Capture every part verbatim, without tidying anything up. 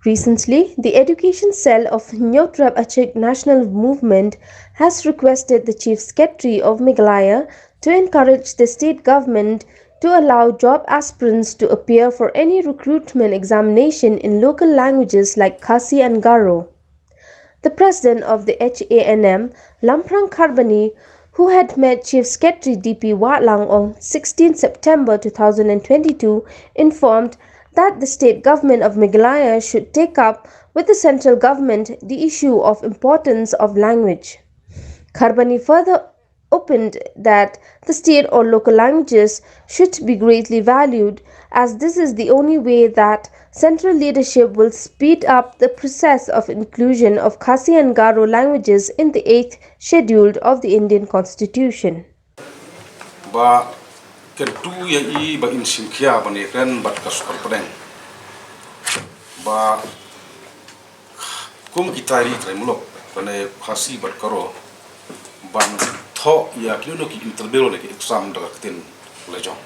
Recently, the education cell of Hynñiewtrep Achik National Movement has requested the Chief Secretary of Meghalaya to encourage the state government to allow job aspirants to appear for any recruitment examination in local languages like Khasi and Garo. The president of the H A N M, Lamphrang Kharbani, who had met Chief Secretary D P Wahlang on sixteenth September two thousand twenty-two, informed that the state government of Meghalaya should take up with the central government the issue of importance of language. Kharbani further opined that the state or local languages should be greatly valued, as this is the only way that central leadership will speed up the process of inclusion of Khasi and Garo languages in the eighth Schedule of the Indian Constitution. Ba kyntu ïa i ba in shim khia ban ïakren bad ka sorkar pdeng. Ba kum ki trai ri trai muluk, kane Khasi bad Garo, ban thoh ïa kino kino ki interview ne ki exam da ka ktien lajong.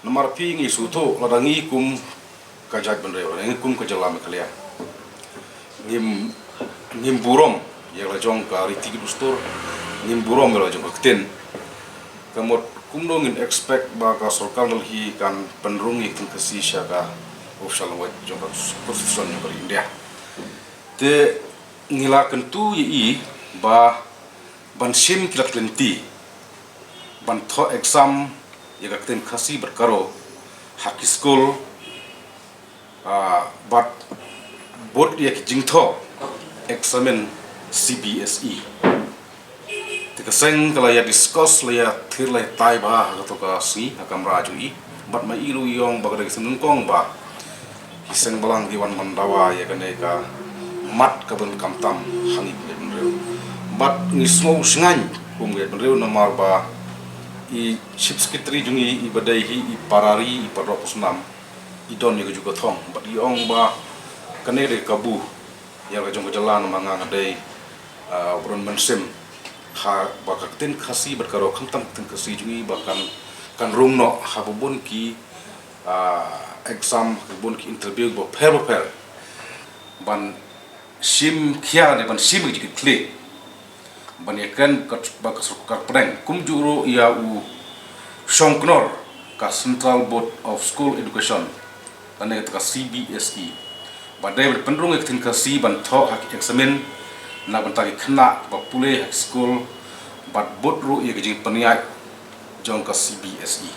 Namar phi ngi sngewthuh lada ngi kum ka jaitbynriew, lada ngi kum ka jylla Meghalaya, ngim, ngim burom ïa lajong ka riti ki dustur, ngim burom ïa lajong ka ktien. Ka mut kumno ngin expect ba ka sorkar Delhi kan pynrung ïa ka ktien Khasi sha ka official language jong ka constitution jong ka ri India. Te ngi la kyntu ïa i ba ban shim ki lad ki lynti ban thoh exam ïa ka ktien Khasi bad Garo ha ki skul, ah, bad bud ïa ki jingthoh eksamin C B S E. Te ka seng ka la ïa discuss, la ïa thir, la ïa tai bha ha kato ka sngi ha kamra jong i. Bad ma i ruh i ong ba ka dei ka seng nyngkong ba ki seng balang ki wan ban dawa ïa kane ka mat kaba donkam tam ha ngi kum ka jaitbynriew. Bad ngi sngew shngaiñ kum ka jaitbynriew namar ba i Chief Secretary jong i, i ba dei hi i para ri, i para doh para snam, i don ïa kajuh ka thong. Bad i ong ba kane ka dei ka kabu ïa la ka jong ka jylla namar nga nga dei, ah, u ba don mynsiem ha ba ka ktien Khasi bad Garo, khamtam ka ktien Khasi jong i ba kan, kan rung noh ha ba bun ki, ah, exam, ha ba bun ki interview bapher bapher, ban shim khia ne ban shim ka jingkitkhlieh ban ïakren bad ka sorkar pdeng. Kumjuh ruh ïa u shongknor ka Central Board of School Education, lane kata ka C B S E, ba dei ban pynrung ïa ka ktien Khasi ban thoh ha ki eksamin na ka bynta ki khynnah kiba pule ha ki skul, bad bud ruh ïa ka jingpynïaid jong ka C B S E.